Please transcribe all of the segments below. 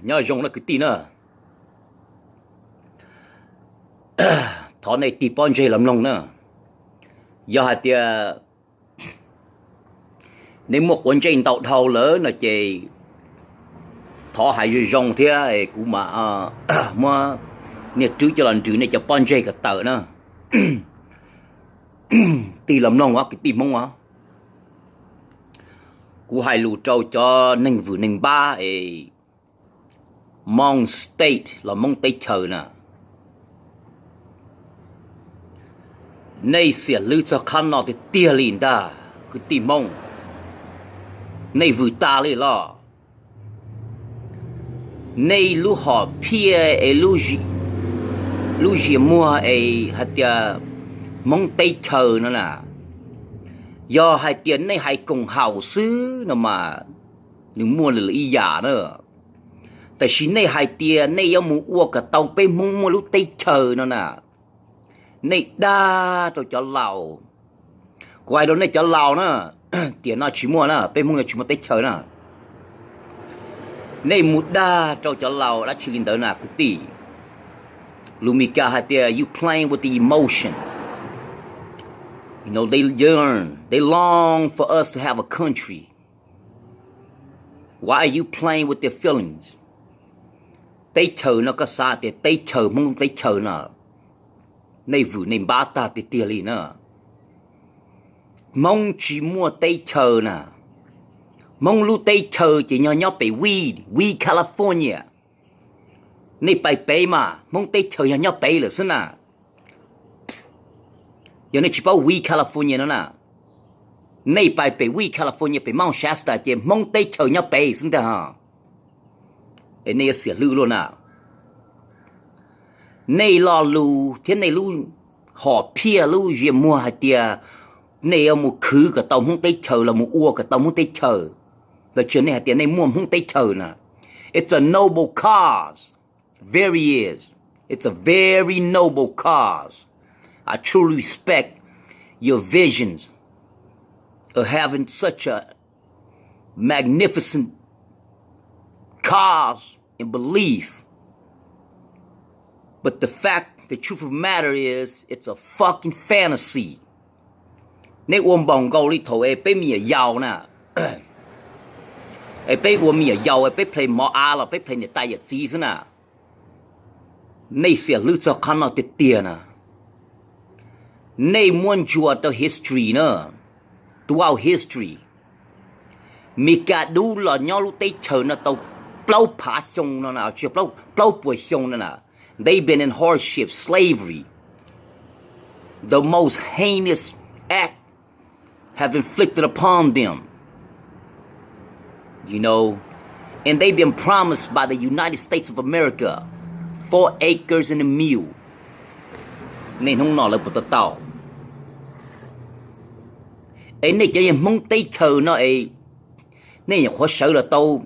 Nyob zoo na kwv tij na, thov nej tig pob ntseg los mloog na. Yog hais tias nej muaj quav ntsej ntau dhau lawm no ces thov hais zoo zoo thiab kuv mam muab niag rwb coj los nrws nej cov pob ntseg kom tawm na. Tig los mloog os kwv tij Hmoob os. Kuv hais lus rau cov neeg vwm neeg npab es Hmoob State los Hmoob teb chaws na. Nej xiam hlwb txog qhov no tiag tiag li ntag kwv tij Hmoob. Nej vwm tas li los? Nej lub hom phiaj es lub zias muag es hais tias Hmoob teb chaws no na, yog hais tias nej hais koom haum xwb no mas nws muaj lwm ib yam na. Tab sis nej hais tias nej yuav mus ua kom tau peb Hmoob muaj lub teb chaws no na, nej dag rau cov laus. Kuv hais rau nej cov laus na, tiam no tsis muaj na, peb Hmoob yuav tsis muaj teb chaws na. Nej mus dag rau cov laus dab tsi li ntawd na kwv tij? Lus Mis Kas hais tias you playing with the emotion. You know, they yearn, they long for us to have a country. Why are you playing with their feelings? Teb chaws no koj xav tias teb chaws Hmoob teb chaws no, nej vwm nej npab tag tiag tiag li na. Hmoob tsis muaj teb chaws na. Hmoob lub teb chaws ces yog nyob pem Weed, Weed California. Nej pais pem mas Hmoob teb chaws yog nyob pem lawm xwb na. Yog nej tsis paub Weed California no na, nej pais pem Weed California pem Mount Shasta ces Hmoob teb chaws nyob pem xwb ntag. Es nej yuav xiam hlwb luaj na. Nej lo lus thiab nej lub hom phiaj lub zias muag hais tias nej yuav mus khwv kom tau Hmoob teb chaws los mus ua kom tau Hmoob teb chaws, los tsis yog nej hais tias nej muaj Hmoob teb chaws na. It's a noble cause. Very is. It's a very noble cause. I truly respect your visions of having such a magnificent cause and belief. But the fact, the truth of the matter is, it's a fucking fantasy. Nej ua npaum nkaus li thaum es peb me nyuam yaus na, es peb ua me nyuam yaus es peb play mov av los peb play niam tais yawm txiv xwb na. Nej xiam hlwb txog qhov no tiag tiag na. Nej muab ntsuas rau history na, throughout history, Mis Kas dub los nyob lub teb chaws no tau plaub phav xyoo no na, plaub puas xyoo no na, they've been in hardship, slavery, the most heinous act have inflicted upon them. You know, and they've been promised by the United States of America four acres and a mule. Nej hnub no lawv puas tau tau? Es nej cov Hmoob teb chaws no es nej nyuam qhuav sawv los tau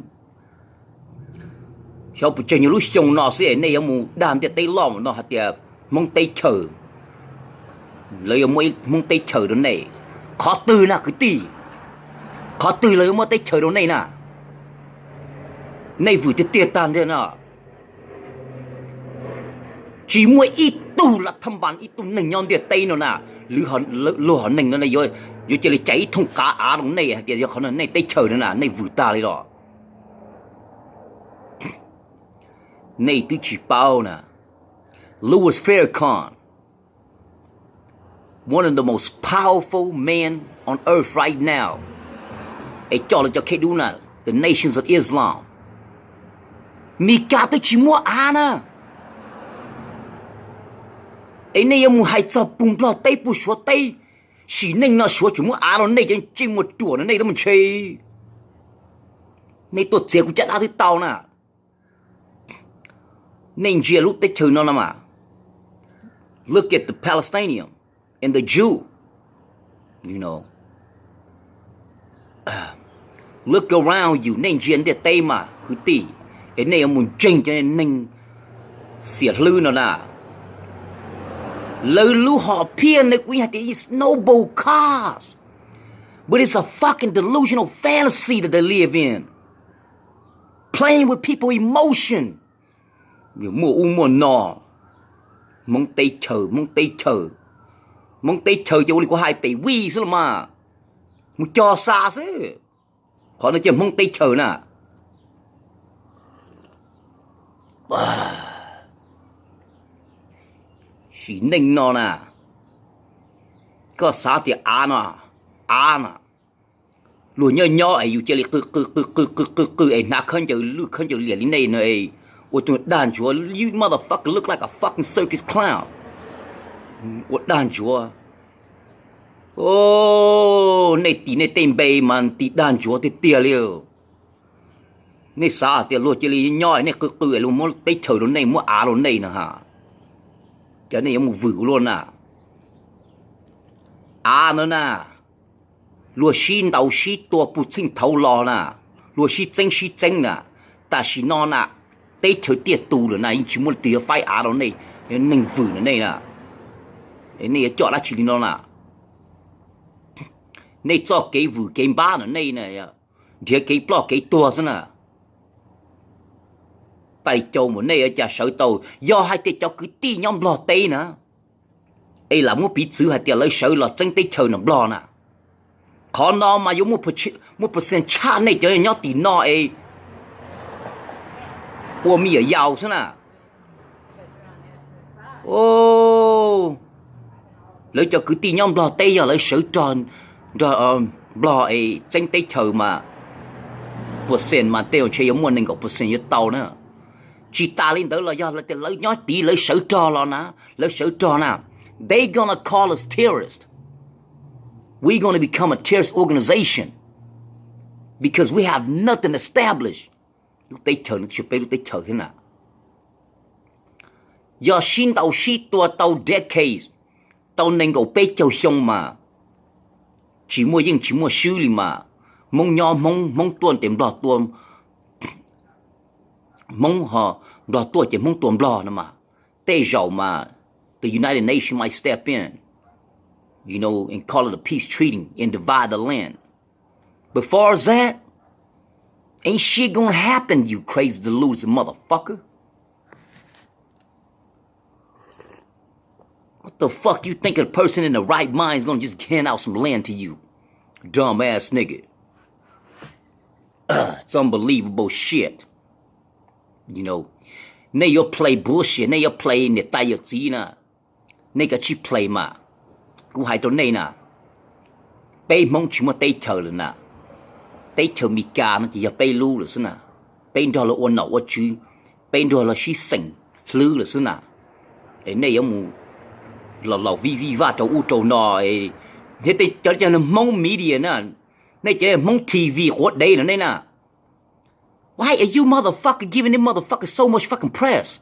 xyov puas tsawg nyuag lub xyoo no xwb es nej yuav mus dag ntiaj teb loj no hais tias Hmoob teb chaws, lawv yuav muab ib Hmoob teb chaws rau nej. Qhov twg na kwv tij? Qhov twg lawv yuav muab teb chaws rau nej na? Nej vwm tiag tiag tag ntiag no. Tsis muaj ib tug la thab npas ib tug neeg nyob ntiaj teb no na, luag hom neeg no yuav cia li cais ib thooj qav av rau nej hais tias yog qhov no nej teb chaws no na, nej vwm tag li los? Nej twb tsis paub na. Louis Farrakhan, one of the most powerful men on earth right now, es coj lawv cov khej dub na, the Nations of Islam, Mis Kas twb tsis muab av na. Es nej yuav mus hais txog puag Nplog teb puag Suav teb, sim neej no Suav tseem muab av rau nej cov ntsej muag ruam no nej twb mus ntshe. Nej tuaj txiav kuv caj dab twb tau na. Nej ntsia lub teb chaws no no mas, look at the Palestinian and the Jew, you know, look around you, nej ntsia ntiaj teb mas kwv tij, es nej yuav mus ntseeg cov neeg xiam hlwb no na. Lawv lub hom phiaj no kuv yeej hais tias it's noble cause. But it's a fucking delusional fantasy that they live in. Playing with people emotion. Muaj ub muaj no. Hmoob teb chaws, Hmoob teb chaws. Hmoob teb chaws ces ua li kuv hais pem vij xwb los mas. Mus cog xa xwb. Qhov no ces Hmoob teb chaws na. Sim neej no na, koj xav tias av no, av no, luag nyob nyob es yus cia li qw qw qw qw qw qw qw es hnav khaub ncaws lwj khaub ncaws liam li nej no es ua tus dag ntsuav, you motherfucker look like a fucking circus clown. Ua dag ntsuav. Nej tis nej tej npe mas tis dag ntsuav tiag tiag li. Nej xav tias luag cia li nyob nej qw qw es luag muab teb chaws rau nej, muab av rau nej no ha, ces nej yuav mus vwm ua luaj na. Av no na, luag sib ntaus sib tua puag txheej thaud los na, luag sib txeeb sib txeeb na, tam sim no na, teb chaws tiaj tus lawm na yeej tsis muaj leej twg yuav faib av rau nej, neeg vwm na nej na. Nej yuav coj dab tsi li no na? Nej txoj kev vwm kev npab na nej na, nrhiav kev ploj kev tuag xwb na. Tais caus mas nej ua cas sawv tau? Yog hais tias cov kwv tij nyob Nplog teb na, es lam muab piv txwv hais tias lawv sawv los txeeb teb chaws no Nplog na, qhov no mas yuav muaj percent tshaj nej cov nyob tim no es ua me nyuam yaus xwb na. Lawv cov kwv tij nyob Nplog teb yog lawv sawv rog nrog Nplog es txeeb teb chaws mas percent mas tej ntshe yuav muaj nees nkaum percent yuav tau na. Tsis tas li ntawd los yog tias lawv nyob tid lawv sawv rog los na, lawv sawv rog na, they gonna call us terrorist. We gonna become a terrorist organization because we have nothing established. Lub teb chaws no tsis yog peb lub teb chaws thiab na. Yog sib ntaus sib tua tau decades, tau nees nkaum peb caug xyoo mas tsis muaj yeej tsis muaj swb li mas. Hmoob nyob Hmoob, Hmoob tuaj ces Nplog tua, Hmoob ho, Nplog tuaj ces Hmoob tua Nplog no mas. Tej zaum mas the United Nations might step in, you know, and call it a peace treaty and divide the land. But far as that, ain't shit gonna happen, you crazy delusional motherfucker. What the fuck you think a person in the right mind is gonna just hand out some land to you? Dumb ass nigga. It's unbelievable shit. You know, nej yuav play bullshit, nej yuav play niam tais yawm txiv na. Nej kav tsij play mas. Kuv hais rau nej na, peb Hmoob tsis muaj teb chaws lawm na. Teb chaws Amelikas no ces yog peb lub lawm xwb na. Peb nrog lawv ua nom ua tswv, peb nrog lawv sib xeem hlwb lawm xwb na. Es nej yuav mus los laus vij vij vaj rau ub rau no, thiab cov Hmoob media na, nej cov Hmoob T V quav dev no nej na. Why are you motherfucker giving them motherfuckers so much fucking press?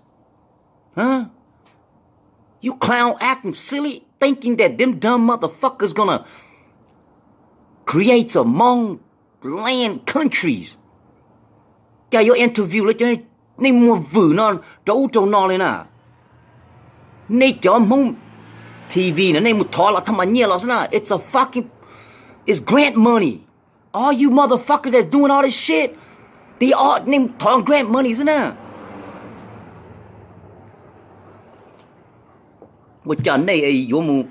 Huh? You clown acting silly, thinking that them dumb motherfuckers gonna create a Hmong land countries. Cas yuav interview lawv cov nej muag vwm no rau ub rau no li na. Nej cov Hmoob T V na, nej mus thov los thaj mas nyiaj los xwb na. It's a fucking, it's grant money. All you motherfuckers that's doing all this shit, they all, nej mus thov grant money xwb na. Ua cas nej yuav mus,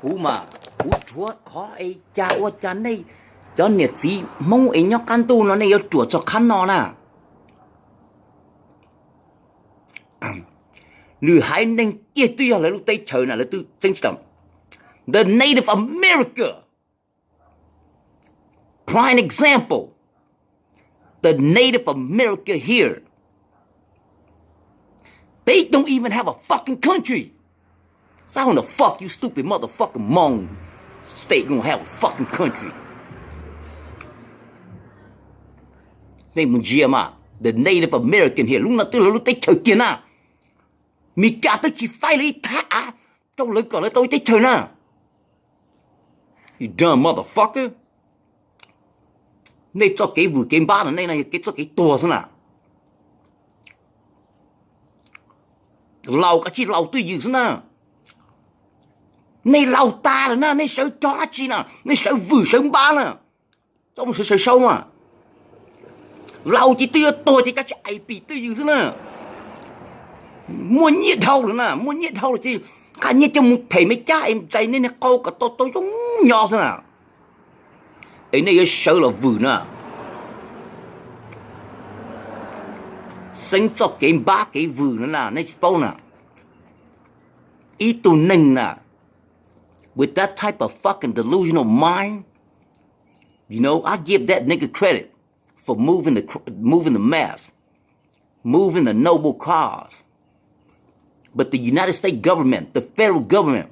kuv mas kuv ruam qhov es cas ua cas nej cov niam txiv Hmoob es nyob qab ntuj no nej yuav ruam txog qhov no na. Lwm haiv neeg kiag twb yog lawv lub teb chaws na lawv twb txeeb tsis tau. The Native America, prime example, the Native America here, they don't even have a fucking country. So how the fuck you stupid motherfucking Hmong state gonna have a fucking country? Nej mus ntsia mas, the Native American here, lub no twb lawv lub teb chaws kiag na. Meskas twb tsis faib lawv ib thaj av rau lawv kom lawv tau ib teb chaws na. You dumb motherfucker. Nej txoj kev vwm kev npab no nej no yog kev txoj kev tuag xwb na. Laus kav tsij laus twj ywm xwb na. Nej laus tas lawm na, nej sawv cog dab tsi na, nej sawv vwm sawv npab na. Txhob mus sawv sawv sau mas, laus ces twb yuav tuag ces koj tsis ais pim twj ywm xwb na. Muaj nyiaj dhau lawm na, muaj nyiaj dhau lawm ces nqa nyiaj coj mus them me cab es ntxais nej niag qau kom tau tau zoo nyob xwb na. Es nej yuav sawv los vwm na. Xeeb txoj kev npab kev vwm no na nej tsis paub na. Ib tug neeg na, with that type of fucking delusional mind, you know, I give that nigga credit for moving the, moving the mass, moving the noble cause. But the United States government, the federal government,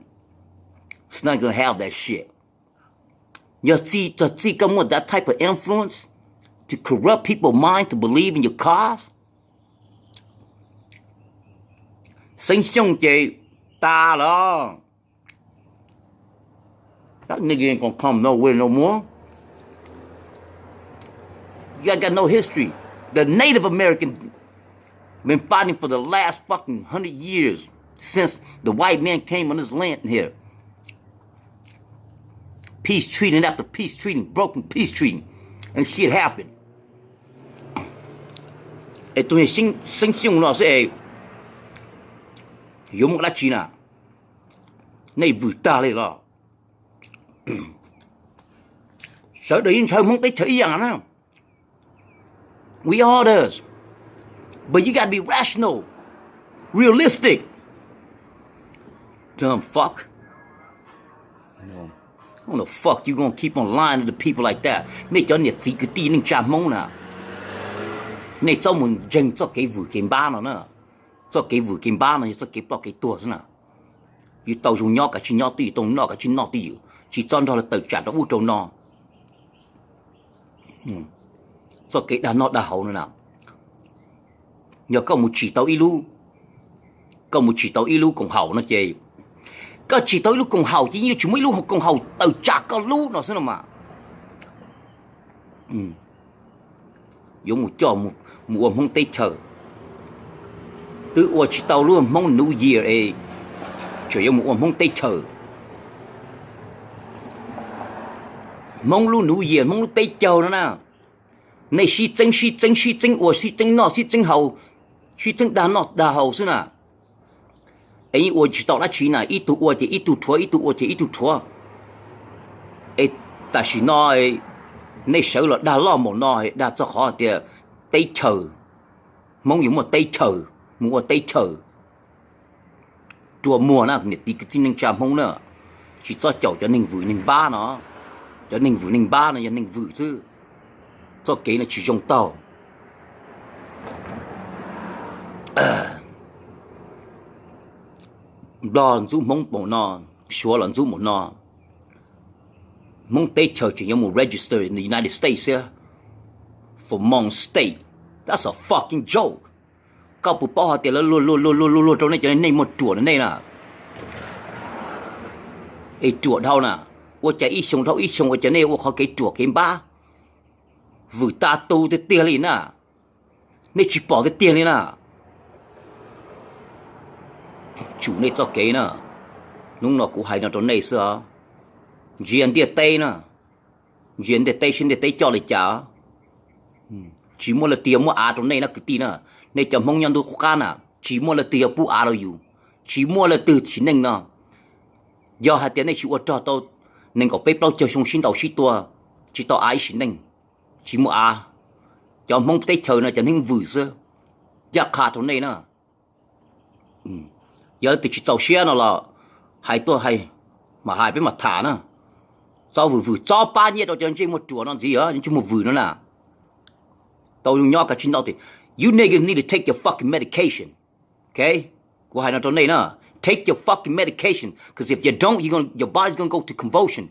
is not gonna have that shit. Yog txij, txog txij koj muaj that type of influence to corrupt people mind to believe in your cause, Xeeb Xyooj ces tas los. That nigga ain't gonna come nowhere no more. You guys got no history. The Native American been fighting for the last fucking hundred years since the white man came on this land here. Peace treaty after peace treaty, broken peace treaty, and shit happened. Es tus Xeeb Xyooj no xwb es yuav muaj dab tsi na? Nej vwm tag li los? Sawv daws yeej ntshaw Hmoob teb chaws ib yam na. We all does. But you gotta be rational, realistic. Dumb fuck. How the fuck you gonna keep on lying to the people like that? Nej cov niam txiv kwv tij neej tsa Hmoob na, nej txhob mus ntseeg txoj kev vwm kev npab no na. Txoj kev vwm kev npab no yog txoj kev ploj kev tuag xwb na. Yus tau zoo nyob kav tsij nyob twj ywm, tau noj kav tsij noj twj ywm, tsis txhob nrog lawv tawm tsam rau ub rau no. Txoj kev dag noj dag haus no na, yog koj mus tsim tau ib lub, koj mus tsim tau ib lub koom haum no ces, koj tsim tau ib lub koom haum ces yeej yuav tsis muaj ib lub koom haum tawm tsam koj lub no xwb no mas. Yuav mus coj mus ua Hmoob teb chaws, twb ua tsis tau lub Hmoob New Year es tseem yuav mus ua Hmoob teb chaws. Hmoob lub New Year, Hmoob lub peb caug no na, nej sib txeeb sib txeeb sib txeeb ua, sib txeeb noj sib txeeb haus, sib txeeb dag noj dag haus xwb na. Es yeej ua tsis tau dab tsi na, ib tug ua ces ib tug rhuav, ib tug ua ces ib tug rhuav. Es tam sim no nej sawv los dag loj npaum no, dag txog qhov tias teb chaws, Hmoob yuav muaj teb chaws, mus ua teb chaws. Rua muag na niam txiv kwv tij neej tsa Hmoob na, tsis txhob caum cov neeg vwm neeg npab no. Cov neeg vwm neeg npab no yog neeg vwm xwb, txoj kev no tsis zoo taug. Nplog ntxub Hmoob npaum no, Suav los ntxub npaum no, Hmoob teb chaws tseem yuav mus register in the United States thiab for Hmong state. That's a fucking joke. Koj puas paub hais tias lawv luag luag luag luag luag luag rau nej cov nej muaj ruam no nej na? Es ruam dhau na, ua cas ib xyoo dhau ib xyoo ua cas nej ua qhov kev ruam kev npab, vwm tas tu tiag tiag li na. Nej tsis pom tiag tiag li na. Tsum nej txoj kev na. Hnub no kuv hais no rau nej xwb os. Ntsia ntiaj teb na, ntsia ntiaj teb seb ntiaj teb coj li cas. Tsis muaj leej twg yog muab av rau nej na kwv tij na. Nej cov Hmoob nyob ntuj qub qab na, tsis muaj leej twg yog pub av rau yus. Tsis muaj leej twg, sim neej no. Yog hais tias nej tsis ua rog tau nees nkaum peb plaub caug xyoo sib ntaus sib tua, tsis tau av ib sim neej. Tsis muaj av. Cov Hmoob teb chaws no cov neeg vwm xwb. Ncaj qha rau nej na. Yog leej twg tsis txaus siab no los hais tuaj hais, mam hais peb mam tham na. Txhob vwm vwm, txhob pab nyiaj rau cov ntsej muag ruam no ntxiv os, ntsej muag vwm no na. Tau zoo nyob kav tsij noj tias, you niggas need to take your fucking medication. Okay? Kuv hais no rau nej na, take your fucking medication, 'cause if you don't, you gonna, your body's gonna go to convulsion.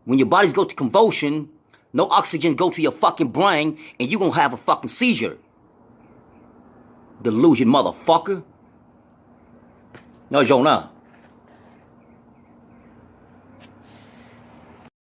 When your body's go to convulsion, no oxygen go to your fucking brain, and you gonna have a fucking seizure. Delusion motherfucker. Nyob zoo na.